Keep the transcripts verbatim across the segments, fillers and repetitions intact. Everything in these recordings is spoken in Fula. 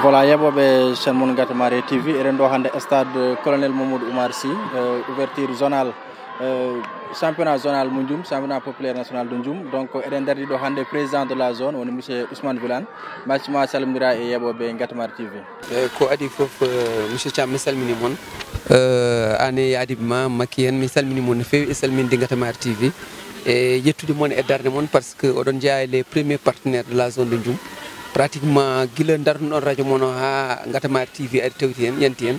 Voilà, yeɓoɓe chaîne mon Ngatamari T V, eɗen ɗo hannde stade Colonel Mamadou Oumar Sy, euh, ouverture zonale, euh, championnat zonal mo Ndioum, championnat populaire national de Ndioum. Donc eɗen dardi ɗo hannde président de la zone, woni monsieur Ousmane Vilane. Macima salmodira e yeɓoɓe Ngatamari T V. Eh, ko adi fof, eh, monsieur Thiam, mi salmini mon. Eh, an e adiɓe ma, Makki en, mi salmini mon no feewi e salminde Ngatamari T V. E yettude mon e darde mon, parce que oɗon jeyaa e les premiers partenaires de la zone de Ndioum. Pratiquement, gila darnuɗon radio mon o haa Ngatamari T V ari tawti en, yanti en.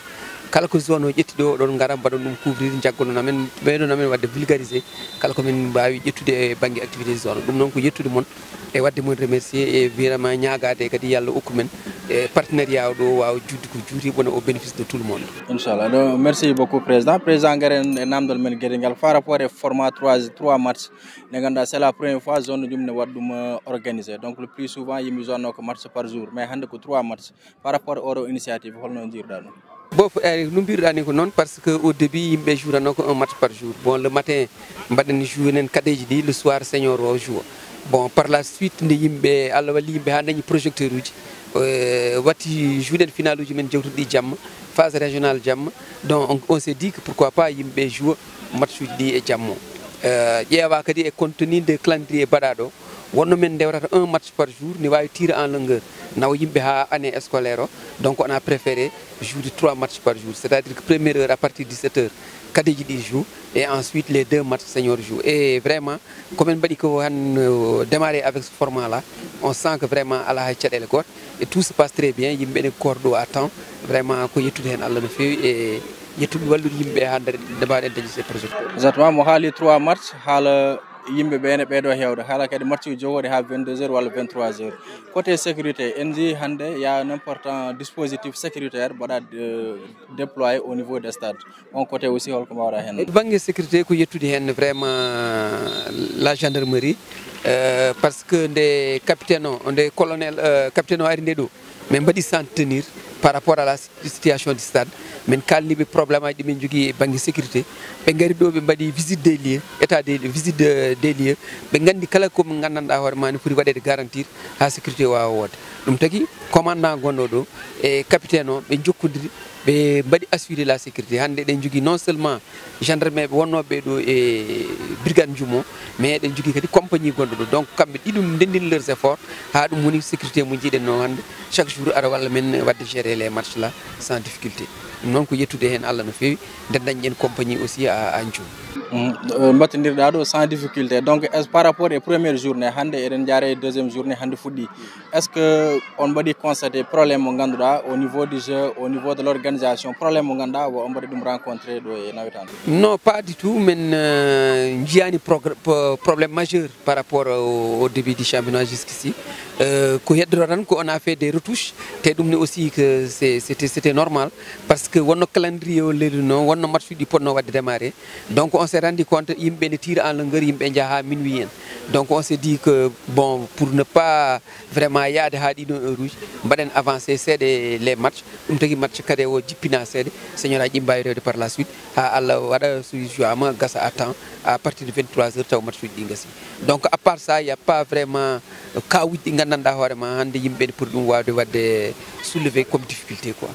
Kala ko zone o ƴetti ɗo, oɗon ngara, mbaɗon ɗum couvrir, njaggonon amen, ɓeydonon amen waɗde vulgariser kala ko min mbaawi ƴettude e bannge activité zone o. Ɗum noon ko yettude mon e waɗde mon remercier e vraiment ñaagaade kadi yo Allah okku men e partenariat o ɗo waawa juutde ko juuti, wona au bénéfice de tout le monde. Inchallah. Donc, merci beaucoup, président. Président, ngaren e namdal men geɗe ngal par rapport e format trois, trois matchs. Nde ngannduɗaa, c'est la première fois zone Ndioum ne waɗa ɗum, euh, organisé. Donc, le plus souvent, yimɓe zone o ko match par jour. Mais hannde ko trois matchs. Par rapport oɗo initiative, holno njiiruɗaa ɗum? Bof, eh, no mbiruɗaa ni ko noon, parce que au début, yimɓe jouerano ko un match par jour. Bon, le matin, mbaɗen jouer nen kadeji ɗi, le soir, senior o joue. Bon, par la suite, nde yimɓe, Allah walli yimɓe haa dañi projecteur uji, eh, watti jouer ɗen final uji men jewtuɗi jamma, phase régionale jamma. Donc, on, on s'est dit que pourquoi pas yimɓe jouer match uji ɗi e jamma o. Eh, ƴeewa kadi e compte tenu de calendrier baɗaɗo, wonno men ndewrata un match par jour, ne waawi tirer en longueur, nawa yimɓe haa année scolaire o. Donc, on a préféré jouer trois matchs par jour, c'est-à-dire que première heure à partir de sept heures, kadeji ɗi joue, et ensuite les deux matchs senior joue. Et vraiment, ko men mbaɗi ko han, euh, démarrer avec ce format-là, on sent que vraiment alaa hay caɗeele gooto, et tout se passe très bien, yimɓe ne korɗo à temps, vraiment ko yettude heen Allah no feewi, e yettude wallude yimɓe haa nder nde mbaɗen dañi ces projets. Exactement, mo haali trois matchs, haala yimɓe ɓe ne ɓeydo heewde, haala kadi match uji jogoɗi haa vingt-deux heures walla vingt-trois heures. Côté sécurité, en njii hannde y a un important dispositif sécuritaire mbaɗa, euh, déployé au niveau des stades. On côté aussi, holko mbaawɗaa heen? E bannge sécurité, ko yettude heen vraiment la gendarmerie, euh, parce que nde capitaine o, nde colonel, euh, capitaine o ari nde ɗo, min mbaɗi s'entretenir par rapport à la situation du stade. Min kaalni ɓe problème aji ɗi min njogii e bannge sécurité. Ɓe ngari ɗo, ɓe mbaɗi visite des lieux, état des, visite de, des lieux. Ɓe nganndi kala ko min nganndanɗaa hoore ma ne foti waɗeede garantir haa sécurité waawa woodde. Ɗum tagi commandant gonɗo ɗo e capitaine o, ɓe njokkondiri, ɓe mbaɗi assurer la sécurité. Hannde eɗen njogii non seulement gendarme ɓe wonnooɓe ɗo e brigade Ndioum o, mais eɗen njogii kadi compagnie gonɗo ɗo. Donc, kamɓe ɗiɗum ndenndini leurs efforts haa ɗum woni sécurité mo njiiɗen no hannde. Chaque jour ara walla men waɗde gérer les matchs là sans difficulté. Ɗum noon ko yettude heen Allah no feewi. Nde dañɗen compagnie aussi à, à Ndioum. Mm, euh, mbattindirɗaa ɗo sans difficulté. Donc, est-ce par rapport e première journée, hannde eɗen njaara e deuxième journée, hannde fuɗɗi. Est-ce que on mbaɗi constaté problème mo ngannduɗaa au niveau du jeu, au niveau de l'organisation, problème mo ngannduɗaa wo on mbaɗi ɗum rencontré ɗo e nawetaan? Non, pas du tout. Min, euh, njiyaani progr-, po-, problème majeur par rapport au, au début du championnat jusqu'ici. Euh, ko heddoro tan ko on a fait des retouches. Te ɗum ne aussi que c'est, c'était, c'était normal. Parce que wonno calendrier o lelino, wonno match uji potno waɗde démarré. Donc on s'est rendu compte, yimɓe ne tire en longueur, yimɓe njaha haa minuit en. Donc on s'est dit que, bon, pour ne pas vraiment yaade haa ɗiɗon heure uji, mbaɗen avancé seeɗa les matchs. Ɗum tagi match kadi o jippina seeɗa, senior aji ɗi mbaawi rewde par la suite, haa Allah waɗa so jouama gasa à temps, à partir de vingt-trois heures taw match uji ɗi gasi. Donc à part ça, il y a pas vraiment cas uji ɗi nganndanɗaa hoore ma hannde yimɓe ne poti ɗum waawde waɗde soulever comme difficulté quoi.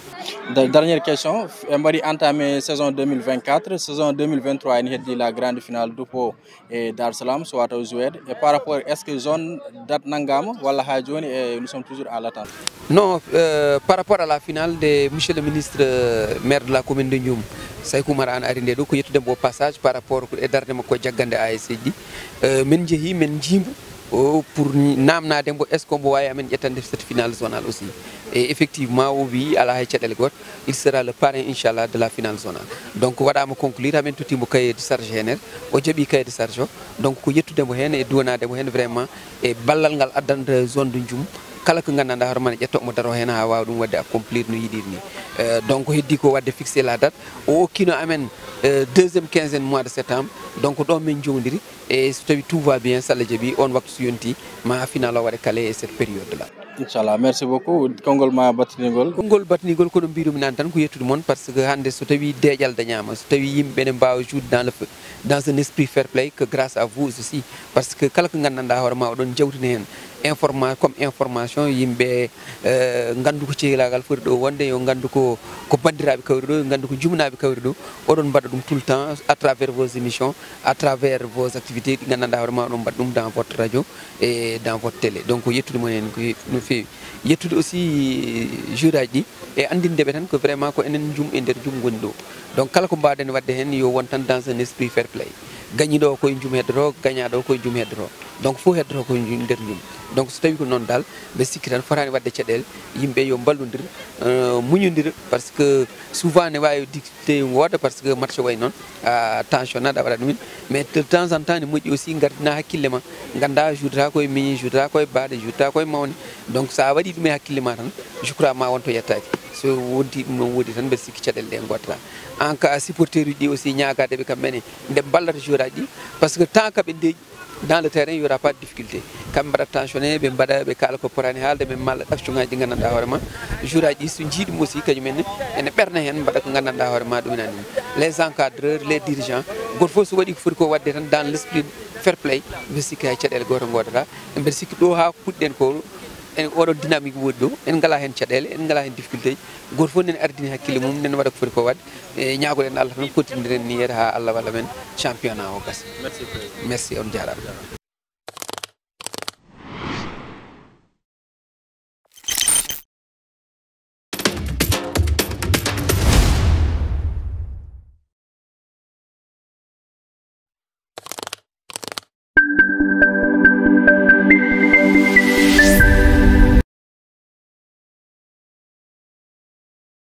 Da-, dernière question, en mbaɗi entamé saison deux mille vingt-quatre, saison deux mille vingt-trois ene heddi la grande finale Dupo e Dar Salam, so wata o jouede. Et par rapport, est-ce que zone date nanngama walla haa jooni, e nous sommes toujours à l'attente? Non, euh, par rapport à la finale de monsieur le ministre, euh, maire de la commune de Ndioum, Saykou Oumar Anne ari nde ɗo, ko yettude mo au passage par rapport e darde makko e jaggande A S C ji ɗi. Euh, min njehi, min njii mbo, o, pour namnade mbo, est-ce que mbo waawi amen ƴettande cette finale zonale aussi. Et effectivement, o wi alaa hay caɗeele gooto, il sera le parrain, inchallah, de la finale zonale. Donc, waɗaama conclure, amen totti mbo cahier de charge heen, o jaɓi cahier de charge o. Donc, ko yettude mbo heen e duwanaade mbo heen vraiment e ballal ngal addanta zone de Ndioum. Kala ko nganndanɗaa hoore ma ne ƴetta omo daro heen haa waawa ɗum waɗde accomplir no yiɗiri ni. Euh, donc, heddi ko waɗde fixer la date. O okkino amen, euh, deuxième quinzaine mois de septembre. Donc, ɗo min njowndiri. E so tawi tout va bien, so Allah jaɓi, on waktu so yonti, ma final o waɗe calé e cette période là. Inchallah, merci beaucoup. Konngol ma battiningol? Konngol battiningol, kono mbiɗumi naan tan ko yettude mon, parce que hannde so tawi deeƴal dañaama, so tawi yimɓe ne mbaawa jouer dans le f-, dans un esprit fair play, que grâce à vous aussi, parce que kala ko nganndanɗaa hoore ma oɗon jawtini heen, informa comme information, yimɓe eh, nganndu ko cehilagal foti ɗo wonde, yo nganndu ko ko banndiraaɓe kawri ɗo, yo nganndu ko jumnaaɓe kawri ɗo. Oɗon mbaɗa ɗum tout le temps à travers vos émissions, à travers vos activités ɗi nganndanɗaa hoore ma oɗon mbaɗa ɗum dans votre radio et dans votre télé. Donc yettude mon heen ko no feewi. Yettude aussi juge aji ɗi e anndinde ɓe tan ko vraiment ko enen jum e nder jum ngoni ɗo. Donc kala ko mbaawɗen waɗde heen yo won tan dans un esprit fair play. Gañiiɗo o koye jum heddoto, gañaaɗo o koye jum heddoto. Donc fof heddoto ko nder jum. Donc so tawi ko noon dal, mbe sikki tan fotaani waɗde caɗeele, yimɓe yo mballondir, euh, muñondir, parce que souvent ne waawi difficulté wooda, parce que match way noon, a tension aɗa waɗa ɗumen, mais de temps en temps ne moƴƴi aussi ngardina hakkille ma, ngannda juutata koye miñi, juutata koye baaɗe, juutata koye mawne. Donc so a waɗi ɗum e hakkille ma tan, je crois ma won to yettaaki. So wonti ɗum noon woodi tan, mbe sikki caɗeele ɗe ngootata. En cas supporter uji ɗi aussi ñaagaade ɓe kamɓe ne nde mballata joueur aji ɗi, parce que tant que ɓe ndeeƴi dans le terrain, il y aura pas de difficulté. Kamɓe mbaɗa tensionné, ɓe mbaɗa, ɓe kaala ko potaani haalde, ɓe malla action ngaji ɗi nganndanɗaa hoore ma. Joueur aji ɗi so njii ɗum aussi, kañum en ene ɓerna heen, mbaɗa ko nganndanɗaa hoore ma ɗum ina ɗum. Les encadreurs, les dirigeants, gooto fof so waɗi ko foti ko waɗde tan dans l'esprit fair play, mbe sikki hay caɗeele gooto ngoodata. Mbeɗa sikki ɗo haa puɗɗen ko, en oɗo dynamique woodi ɗo, en ngala heen caɗeele, en ngala heen difficulté ji. Gooto fof nen ardini hakkille mum, nen waɗa ko foti ko waɗde. E ñaagoɗen Allah tan, pottindiren ni yeeta haa Allah walla men championnat o gasa. Merci, président. Merci, on jaaraama.